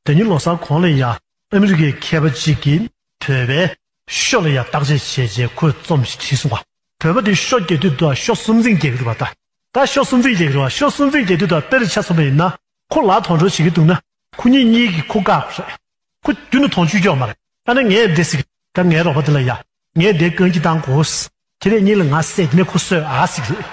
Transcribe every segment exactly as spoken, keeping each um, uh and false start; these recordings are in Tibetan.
ཟླ་ཉིན་ལོ་གསར་གོང་ལ་ཡ་ཨ་མི་རི་ཀའི་མཁས་པ་གཅིག་གིས་བོད་པའི་ཤོ་ལ་ཡ་བརྟག་དཔྱད་བྱས་རྗེས་ཁོས་རྩོམ་ཞིག་བྲིས་སོང་བ། བོད་པ་དེ་ཤོ་རྒྱག་དུས་དུ་ཤོ་གསུམ་འཛིན་རྒྱག་གི་རེད་པ། ད་ད་ཤོ་གསུམ་འཛིན་རྒྱག་གི་རེད་པ། ཤོ་གསུམ་འཛིན་རྒྱག་དུས་དུ་དཔེར་ཆ་མཚོན་པ་ཡིན་ན། ཁོ་ལ་མཐོང་ཆོག་བྱེད་ཀྱི་འདུག་ན། ཁོ་གཉིས་གཉིས་ཀྱིས་ཁོ་བཀག་པ་རེད། ཁོ་རྒྱུན་དུ་མཐོང་ཆོག་ཀྱི་ཡོད་མ་རེད། ཨ་ནི་ངས་འདི་ཟེར་གི། ད་ངའི་རོགས་པ་དེ་ལ་ཡ། ངས་འདི་རྐང་གཅིག་བཏང་དགོས། ཁྱེད་རེ་གཉིས་ལ་ང་བསད་དེ་ནས་ཁོ་གསོད་ཨ་ཟེར་གི་རེད།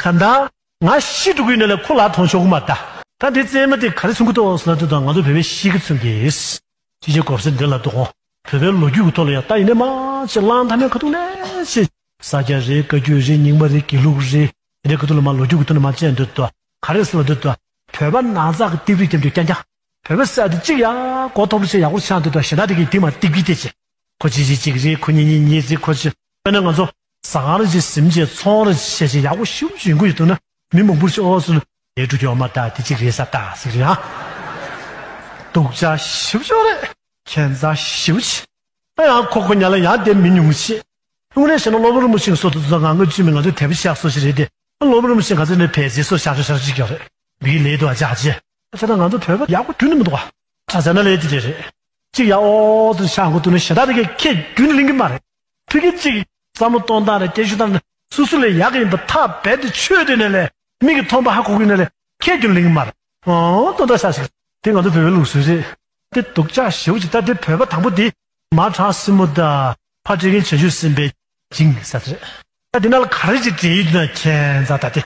གང་ལྟར། ང་ཤི་འགྲོ་གི་ཡོད་ན་ལས་ཁོ་ལ་མཐོང་ཆོག་གི་མ་རེད་ད། ད་འདི་རྩེད་མོ་དེ་ག་རེ་མཚོན་གི་འདུག་ཟེར་ན་དེ་དང་ང་ཚོ་བོད་པའི་ཤི་གི་མཚོན་གི། ཅི་བྱེད་དགོས་ཟེར་འདི་ལ་འདུག་གོ། བོད་པའི་ལོ་རྒྱུས་ཀྱི་ཐོག་ལ་ཡང་ད་ཡིན་ནའི་མ་ཅིག་གླེང་ཐབས་མེད་ཁ་ཐུག་ནས་ཅིག་ས་སྐྱ་རེད། བཀའ་བརྒྱུད་རེད། རྙིང་མ་རེད། དགེ་ལུགས་རེད། དེ་འདྲའི་ཁ་ཐུག་ལ་མ་ལོ་རྒྱུས་ཀྱི་ཐོག་ནས་མ་བྱས་འདུག་ཏོ། ག་རེ་ཟེར་ལ་འདུག་ཏོ། བོད་པ་ནང་ཚགས་ཀྱི་ཏིག་རིགས་རྐྱང་རྐྱང་རྐྱང་རྐྱང་། བོད་པ་ཟེར་དེ་གཅིག་ཡ་གོ་ཐོབ་ལ་ཆེ་ཡག་པོ་ཆགས་འདུག་ཏོ། གཞན་དག་དེ་གིས་དེ་མ་ཏིག་གི་དེ་བྱེད། ཁོ་གཅིག་གཅིག་གཅིག་རེད། ཁོ་གཉིས་གཉིས་གཉིས་རེད། ཁོ་གཅིག་དཔེར་ན་ང་ཚོ་ཟ་ཁང་རེ་གཅིག་ཟིན་བྱས་ཚོང་རེ་བྱས་བྱས་ཡག་པོ་ཞེ་པོ་ཅིག་ཡོང་གི་ཡོད་འདུག་ན། མི་མང་པོ་ཞིག་ཨོ་ཟེར་ནས་ཡལ་འགྲོ་གི་ཡོད་མ་རེད་ད། དེ་གཅིག་རེད་ས་ད་ཟེར་གི་རེད་ཨ། སྡུག་ཅག་ཞེ་པོ་ཅིག་རེད། ཁྱད་མཚར་ཞེ་པོ་ཅིག་ཨ་ཡང་ཁོ་ཁོ་ཉ་ལ་ཡང་དེ་མི་ཉུང་ཤེས། དངོས་གནས་བཤད་ན་སློབ་དཔོན་རིན་པོ་ཆེ་གི་སྲོལ་དུ་ཚོ་ང་ངོས་བཅུད་མི་ང་ཚོའི་དད་པ་བཞག་སྲོལ་ཞིག་རེད་དེ། ཨ་སློབ་དཔོན་རིན་པོ་ཆེ་ང་ཚོའི་ནས་བལ་ཟེར་སྲོལ་བཞག་ཆོག་ཆ་ཅིག་ཡོད་རེད། མི་ལས་དུ་ཨ་ཅག་ཅེ། ཨ་ཆ་ད་ང་ཚོ་བོད་པ་ཡག་པོ་རྒྱུན་ནས་མི་འདུག་ཨ། གྲྭ་ཟེར་ན་ལས་དེ་རེད་རེད། གཅིག་ཡ་ཨོ་དེ་ཤ་འགོ་དུ་ནས་ཞེ་དྲག་དེ་གས་ཁྱེད་རྒྱུན་ནས་གླེང་གི་མ་རེད། ཕ་གི་གཅིག་བསམ་བློ་གཏོང་སྟངས་རེད། སྐད་ཤུགས་བཏང་ནས་སོ་སོ་ལས་ཡག་གི་ཡིན་པ་ཐག་རྦད་དེ་ཆོད་དེ་ནས་ལས་མིག་གིས་མཐོང་པ་ཧ་གོ་གི་ནས་ལས་ཁྱེད་རྒྱུན་གླེང་གི་མ་རེད། ཨོ་དོན་དག་ཤ་ཞིག་དེ་ང་ཚོ་བོད་པའི་ལུགས་སྲོལ་རེད། དེ་སྡུག་ཅག་ཞེ་པོ་ཅིག་ད་དེ་བོད་པ་དང་པོ་དེ་མ་བྲག་སྲིན་མོ་དང་ཕ་སྤྲེལ་རྒན་བྱང་ཆུབ་སེམས་དཔའི་སྦྱིན་ས་དེ་རེད། ད་དེ་ནང་ལ་ག་རེ་ཅིག་འདྲེས་ཡོད་ན་ཁྱད་མཚར་ད་དེ།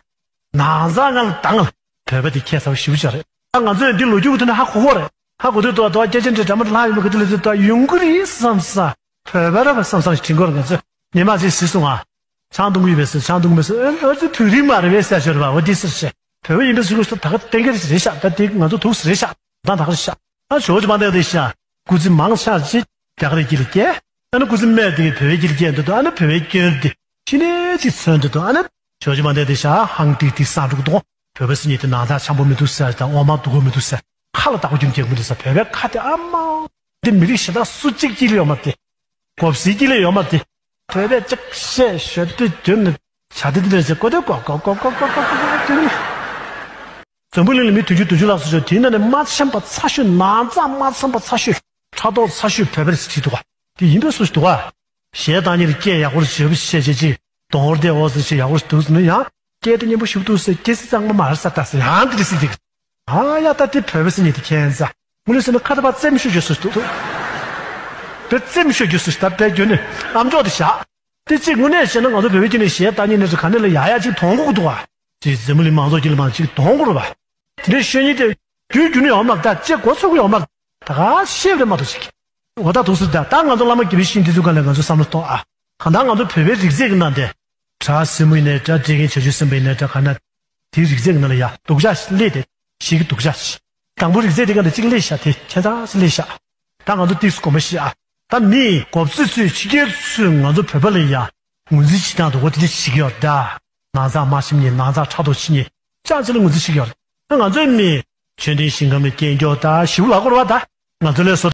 ནང་ཚགས་ང་ལ་དང་བོད་པ་དེ་ཁྱད་མཚར་བ་ཞེ་པོ་ཅིག་རེད། ད་ང་ཚོས་འདི་ལོ་རྒྱུས་ཀྱི་ཐོག་ནས་ཧ་གོ་གོ་རེད། ཧ་གོ་དུས་ཏོ་ཏོ་སྐད་ཆ་འདྲི་འདྲ་མ་ལྷག་ཡོད་མ་ག་དུས་ལ་ཚོད་ཏོ་ཡོང་གི་རེད་བསམ་ས། བོད་པ་ར་བ་བསམ་བསམ་ཞིག་དྲན་གོ་རེད། ང་ཚོས་ཉི་མ་ཅིག་གཟིགས་སོང་ང་། ཆང་འཐུང་གི་ཡོད་པས་ཟེར། ཆང་འཐུང་གི་མེད་ཟེར། ཨ་ཨ་ཙི་དུས་རིང་མ་རེད་པས་ཟེར་ཞོར་བ་འོ་དེ་ཟེར་ཞེས། བོད་པ་ཡིན་པའི་སུ་གོ་ད་ག་གཏན་འཁེལ་ཞིག་རེད་ཤག་ད་དེ་ང་ཚོ་དུག་སེ་རེད་ཤག་ད་ད་ག་རེད་ཤག་ཨ་ཇོ་ཇོ་མ་འདེགས་དེ་ཤག་སྐུ་ཚེ་མང་ཆགས་ཅིག་རྒྱ་གར་གྱི་ལ་སྐྱེས། ཨ་ནི་སྐུ་ཚེ་སྨད་དེ་གི་བོད་པའི་དཀྱིལ་སྐྱེས་འདུག་ཨ་ནི་བོད་པའི་སྐྱོན་དེ་ཕྱི་ནས་ཅིག་མཚོན་འདུག་ཨ་ནི་ཇོ་ཇོ་མ་འདེགས་དེ་ཤ་ཧང་ཏིག་ཏིག་སང་འགྲོ་གི་འདུག་བོད་པ་སེམས་ཉིད་དེ་ནང་ཚགས་འཆམ་པོ་མི་འདུག་ཟེར་དང་འོ་མ་སྡུག་གོ་མི་འདུག་ཟེར། ཁ་ལ་བཏགས་པ་རྒྱུན་རྒྱག་མི་འདུག་ཟེར། བོད་པའི་ཁ་དེ་ཨ་མ། འདི་མི་རིགས་གཞན་དག་སུ་གཅིག་གཅིག་ལ་ཡོད་མ་རེད་དེ། གོ་སའི་དཀྱིལ་ལ་ཡོད་མ་རེད་དེ། བོད་པས་ཅིག་བཤད་ཞོར་དུ་རྒྱུན་ནས་བྱ་དེ་དེ་འདྲ་བྱེད་ཀོ་དེ་ཀོ་ཀོ་ཀོ་ཀོ་ཀོ་ཀོ་ཀོ་ཀོ་ཀོ་ཀོ། འཛམ་བུ་གླིང་ལ་མི་བདུན་ཅུ་བདུན་ཅུ་ལྷག་ཙམ་ཡོད། དེའི་ནང་ནས་མ་འཆམ་པ་ཚ་ཤོས། ནང་ཚགས་མ་འཆམ་པ་ཚ་ཤོས། ཕྲག་དོག་ཚ་ཤོས་བོད་པ་རེད་ཟེར་བྲིས་འདུག་ག་དེ་ཡིན་པའི་སུ་ཞིག་འདུག་ག་གཞས་བཏང་མཁན་ལ་སྐད་ཡག་པོ་ཞེ་པོ་བཤད་བྱེད་ཅིག་གདོང་བོར་བསྡད་འོ་ཟེར་བྱེད་ཡག་པོ་ཞིག་འདུག་ཟེར་ན་ཡང་སྐད་དེ་སྙན་པོ་ཞིག་འདུག་ཟེར། སྐད་ཚིག་གཙང་མ་མ་རེད་ས་ད་ཟེར་ཡང་དེ་རེད་ཟེར་གི། ཨ་ཡ་ད་དེ་བོད་པ་ཟེར་མཁན་དེ་ཁྱད་མཚར། དངོས་གནས་ཟེར་ན་ཁ་ད་པ་རྩེད་མོ་ཤོད་རྒྱུ་སུ་འདུག་དེ་རྩེད་མོ་ཤོད་རྒྱུ་སུ་ད་དཔེ་རྒྱུ་ནི་ཨམ་ཅོག་དེ་བཞག་དེ་གཅིག་དངོས་གནས་བཤད་ན་ང་ཚོ་བོད་པའི་རྒྱུ་ནས་གཞས་བཏང་མཁན་ནི་ག་ནས་ལ་ཡ་ཡ་གཅིག་གདོང་གོ་གི་འདུག་ག་ཅིག་འཛམ་བུ་གླིང་མང་ཚོགས་ཀྱི་ལ་མང་གཅིག་གདོང་གོ་རེད་པ། དེ་འདྲའི་ཤོད་མཁན་དེ་རྒྱུ་རྒྱུ་ནི་ཡོང་མ་རེད། ད་ཅེས་གོ་ཚོད་ཡོང་མ་རེད། ད་ག་ཤེས་རེད་མ་གཏོགས་ཅིག་འོ་ད་དུས་སུ་ད་ད་ང་ཚོ་བླ་མ་དགེ་བའི་བཤེས་གཉེན་དེ་ཚོའི་སྒང་ལ་ང་ཚོ་བསམ་བློ་གཏོང་ཨ། གང་ལྟར་ང་ཚོ་བོད་པའི་རིག་རྩལ་གྱི་ནང་དེ། བྲག་སྲིན་མོ་ཡིན་ནའི་འདྲ། སྤྲེལ་རྒན་བྱང་ཆུབ་སེམས་དཔའ་ཡིན་ནའི་འདྲ། ག་ན། དེའི་རིག་རྩལ་གྱི་ནང་ལ་ཡ་སྡུག་ཅག་སླེབས་ཏེ། ཞིག་གི་སྡུག་ཅག་ཅིག་དང་པོ་རིག་རྩལ་དེ་ག་ནས་གཅིག་སླེབས་ཤག་དེ་ཁྱད་མཚར་ཅིག་སླེབས་ཤག་ད་ང་ཚོ་ཏིག་སྐོར་མ་ཤེས་ཨ། ད་མི་གོ་ཚོད་ཚོད་ཕྱི་རྒྱལ་ཚོས་ང་ཚོ་བོད་པ་ལ་ཡ་ངོས་འཛིན་བྱེད་སྟངས་འདུག་གོ་དེ་འདྲ་ཞིག་ཡོད་ད། ནང་ཚགས་མ་ཤེས་མཁན། ནང་ཚགས་ཕྲག་དོག་ཆེ་མཁན། ཅང་ཅི་ལ་ངོས་འཛིན་བྱེད་ཀྱི་ཡོད་རེད། ང་ཚོའི་མི་ཆོས་ལྡན་ཞིང་ཁམས་ལ་སྐྱེས་མགྱོགས་ད་ཞིབ་ལ་སྐོར་བ་ད་ང་ཚོ་ལས་སོ།